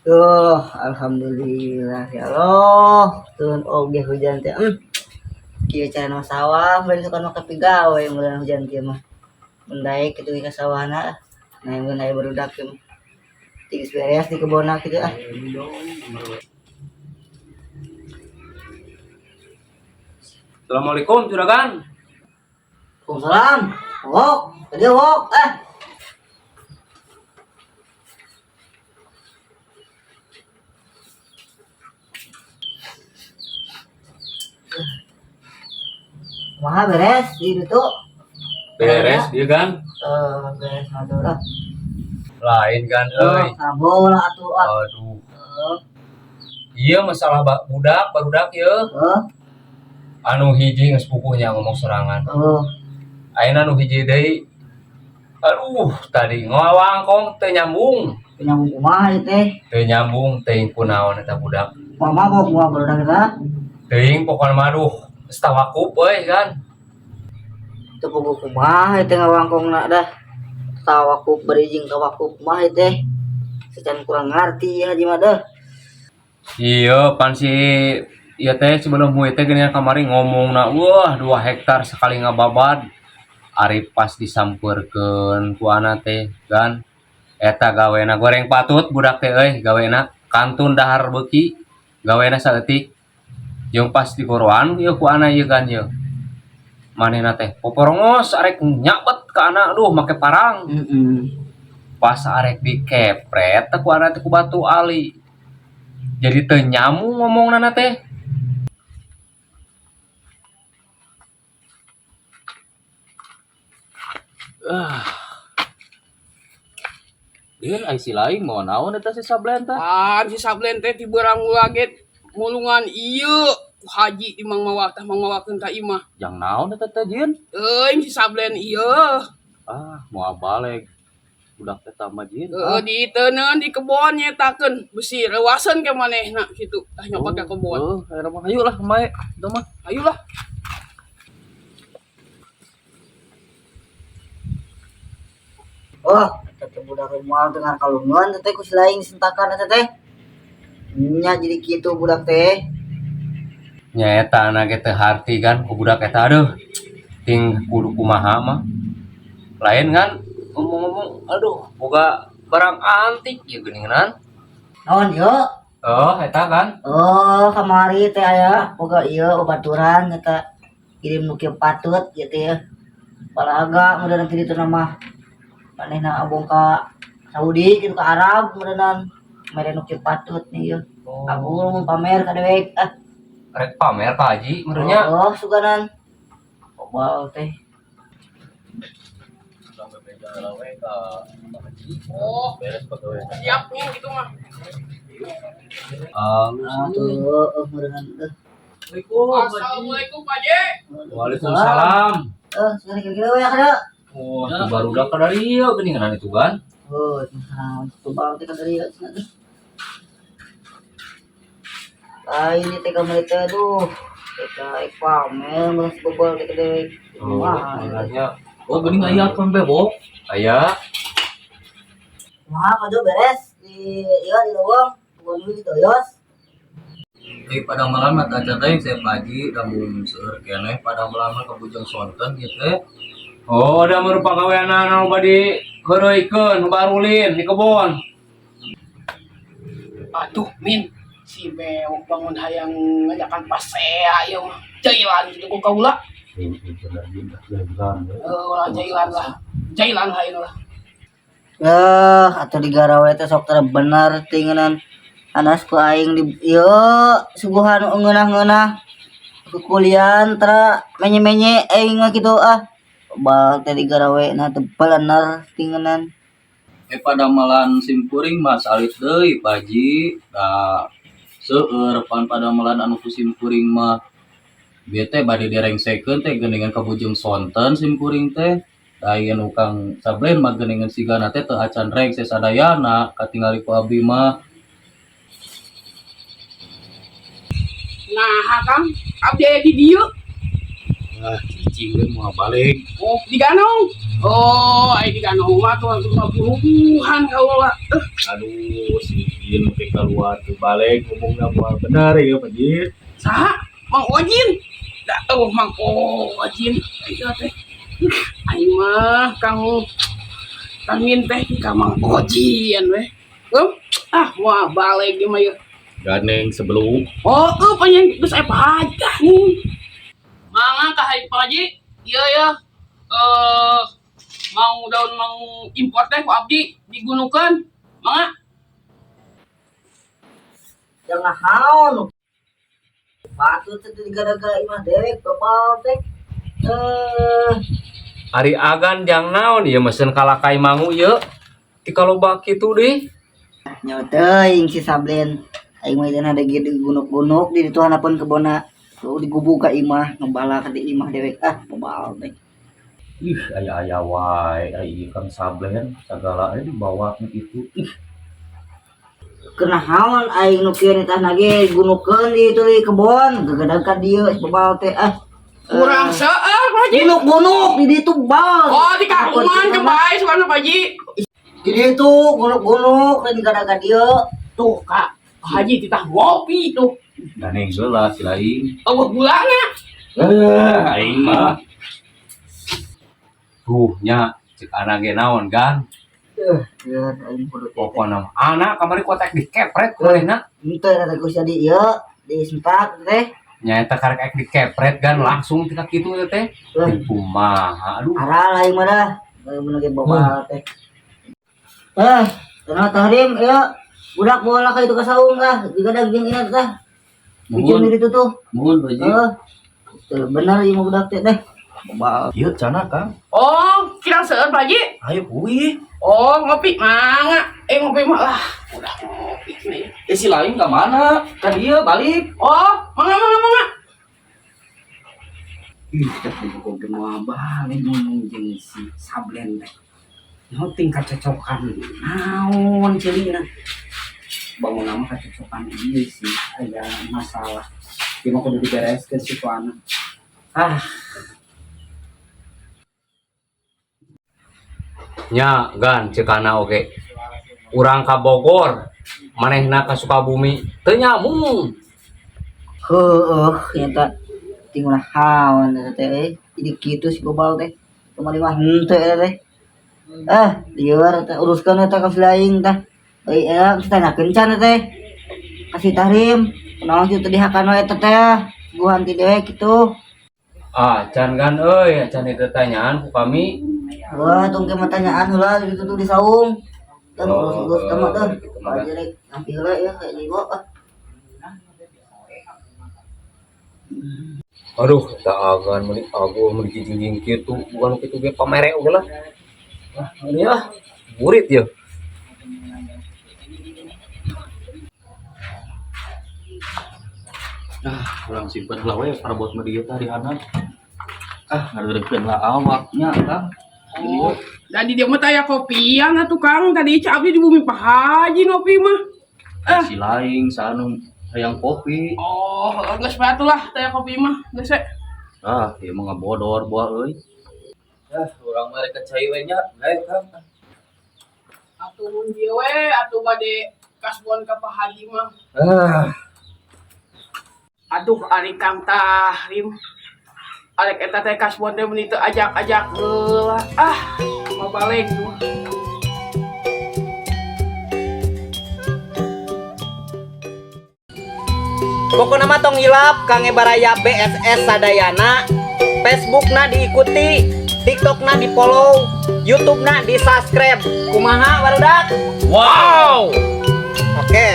Tuh, alhamdulillah ya Allah. Turun oge hujan teh. Kieu cara sawah bari suka make pigawe mun hujan kieu mah. Mun daek kitu ka sawahna. Nah, mun aya barudak kieu mah. Tigis beres di kebonna kitu ah. Assalamualaikum juragan. Waalaikumsalam. Wok, tadi wok ah. Wah, beres di itu. Beres dia kan? Eh, beres mah tuh lah. Lain kan euy. Sambung lah atuh ah. Aduh. Iya masalah budak barudak ye. Anu hiji geus pupuhnya ngomong sorangan. Ayeuna anu hiji deui. Aduh, tadi ngawangkong teu nyambung. Nyambung kumaha ieu teh? Teu nyambung teuing kunaon eta budak. Mau mabok moal barudak eta? Teuing pokona mah aduh, geus tawakup euy kan. Teu puguh kumaha ieu teh ngawangkongna dah. Tawakup bari jeung tawakup kumaha ieu teh. Secan kurang ngarti ya haji mah dah. Iya, pan si ieu teh sebelum hui teh geuningan kamari ngomongna wah 2 hektar sekali ngababad. Ari pas disampeurkeun ku ana teh kan eta gawena goreng patut budak teh euy gawena kantun dahar beuki gawena saeutik jeung pas digoroan ieu ku ana ieu kan ieu manehna teh poporongos arek nyabet ka ana aduh make parang. Pas arek dikepret teh ku ana teh ku batu ali jadi teu nyambung ngomongna teh. Ah. Din ai si lain mau naon eta si Sablen teh? Ah, si Sablen teh ti beurang ge mulungan ieu ku haji di Mang Mawak tah Mang Mawakeun ka imah. Jang naon eta teh Jin? Euy si Sablen ieu. Ah, moal baleg. Budak teh tambah Jin. Heeh, diteunkeun di kebon nyetakeun besi reuaseun ke manehna kitu tah nyokot ka kebon. Heuh, ayeuna mah hayu lah mae eta mah. Hayulah. Wah, eta teh budak moal dengar kalungan teh ku si lain sentakan eta teh. Nya jadi kitu budak teh. Nya eta anak ge teu harti kan ku budak eta aduh. Ting kudu kumaha mah. Lain kan ngomong-ngomong aduh boga barang antik ieu geuningan. Naon ieu? Oh, eta kan. Oh, kamari teh aya boga ieu babaturan eta kirim nu kieu patut ieu teh. Balaga mudah nanti ditu mah. Manehna abong ka Saudi kitu ka Arab meureunnan mere nu kieu patut nih ieu. Oh. Aku mun pamer ka dewek ah. Rek pamer ka haji meureunnya. Oh, suganan. Obal teh. Oh, siap nih gitu mah. Halus. Atuh, heuh meureunnan teh. Assalamualaikum Pak J. Waalaikumsalam. Eh, sugan kira-kira we kada. Wah, oh, barudak ka dari ieu geuningan itu kan. Oh, nah, tubang teh ka dari ieu cenah teh. Lain ieu teh kamari teh aduh. Eta ek pamer meureun bobol teh ka dewek. Oh, Wah, sebenarnya Oh, geuning aya kan bebok. aya. Kumaha kado beres di ieu di leuweung, bukan di doyos. Di pada malam mah acan teh saya paji lamun seueur keneh pada malam mah kabujeng sonten ieu teh. Oh, da merupakan gaweana anu bade heureuykeun barulin di kebon. Aduh, Min, si bewok bangun hayang ngajakan pasea ieu mah. Jailan kitu ku kaula. Ulah jailan lah. Jailan lah ieu lah. Eh, atuh di garawe teh sok teu bener tingenan. Anas ku aing di ieu suguhan ngeunah-ngeunah. Kukulian tara menye-menye aing mah kitu ah. Bal teh di garawe na teu bener tingenan. Pada malan simkuring mah salit deui Pak Haji. Da seueur pan pada malan anu ku simkuring mah bieu teh bade direngsekeun teh geuningan kabujeng sonten simkuring teh. Da ieu nu Kang Sablen mah geuningan sigana teh teu acan rengse sadayana katingali ku abdi mah. Nah, Kang, abdi aya di dieu. Ah, cicing we moal balik. Oh, di ganong. Oh, ai di ganong mah tuh langsung puluhan kaula. Eh, Aduh, si Jin make keluar tuh balik ngomongna moal bener ya, Pak Ji. Saha? Mang Ojin. Da, oh, Mang Ojin. Ieu teh. Aing mah Kang Kang Min teh ka Mang Ojin we. Ah, wah balik ieu mah ieu. Ganeng sebelum Oh, pengen geus aya pajak nih. Mangga ka Pak Haji. Iya ya. Eh, mau daun mau impor teh ku abdi digunukeun. Mangga. Jangan haon. Batu teh gara-gara imah dewek bapal teh. Eh, Ari agan jang naon ieu mesen kalakai mangu ieu. Ti kaloba kitu deh. Nyawa teuing si Sablen. Aing mah ada gitu gunuk-gunuk di ditu handapeun kebonna. Tuh digubuk ka imah, ngebala ka di imah dewek ah, bebal teh. Ih, aya-aya wae, ai ieu Kang Sablen sagala aya dibawa nu kitu. Ih, Kunaon aing nu kieu nitahna ge gunukeun di itu di kebon, gegedag ka dieu si bebal teh ah. Kurang seueur Pak Haji. Gunuk-gunuk di ditu bal. Oh, di kakungan kebae sugan Pak Haji. Di ditu gunuk-gunuk di gara-gara dieu. Tuh, Kak. Pak Haji titah ngopi tuh. Ganeng heula si lain. Eueuh gulana. Eh, aing mah. Tuh nya cek anak ge naon gan. Eh, ya aing kudu teh. Pokona mah anak kamari kotek dikepret manehna. Henteu eta ku jadi ieu disempak teh. Nyaeta karek ek dikepret gan langsung tika kitu teh. Eh, Kumaha aduh. Aral aing mah dah. Mun ge bobal teh. Eh, tenang tahrim ieu. Budak bola ka itu ka saung lah, digadag jeung ieu tah. Bikin Nuhun, diri itu tuh. nuhun Pak Haji. Eh, teu bener ieu mah budak teh teh. Bobal. Ieu cana Kang. Oh, kirang seueur Pak Haji. Ayo kuy. Oh, ngopi mangga. Eh, ngopi mah lah. Udah ngopi nih. Eh si lain ka mana? Ka dieu balik. Oh, mangga mangga mangga. Ih, teh kudu moal balik ngomong jeung si Sablen teh. Naon tingkat cocokan naon ceulina. Bangun nama kacocokan ieu sih aya masalah. Ieu mah kudu dibereskeun si ku anak. Ah, Nya gan cek anak oge. Urang ka Bogor, manehna ka Sukabumi teu nyambung. Heueuh, nyata ting ulah haon eta teh euy. Jadi kitu si bobal teh. Kamari mah henteu eta teh. Eh, lieur eta uruskeun eta ka si laing tah. Euy, eta geus tanyakeun can eta teh. Kasih tahrim. Kunaon kitu dihakan we eta teh. Suguhan ti dewek kitu. Ah, can gan euy, can itu tanyaan ku kami. Wah, tong ke tanyaan heula di ditu tuh di saung. Dan Oh, urus-urus teh mah teh. gitu mah, Aja rek nampi heula ya kayak jiwa ah. Aduh, tak agan meuni ago meuni jijing kitu, bukan kitu ge pamere oge lah. Ah, ini ah, burit ya. Ah, urang simpen heula we parabot mah dieu tah di handap. Ah, ngareureukkeun lah awaknya, Kang. Oh, dan di dia mah taya kopian atuh Kang. Tadi Ica abdi di bumi Pak Haji ngopi mah. Eh. Si lain sanu hayang kopi. Oh, geus bae atuh lah taya kopi mah. Geus we. Ah, ieu mah ngabodor buah euy. Ah, urang mah rek ka cai we nya, hae Kang. Atuh mun dieu we atuh bade kasbon ka Pak Haji mah. Ah, Aduh, ari Kang Tahrim. Arek eta teh kasbon teh meuni teu ajak-ajak heula. Ah, mau balik tuh. Pokokna mah tong hilap Kang Baraya BSS Sadayana, Facebookna diikuti, TikTokna di follow, YouTubena di subscribe. Kumaha barudak? Wow. Oke.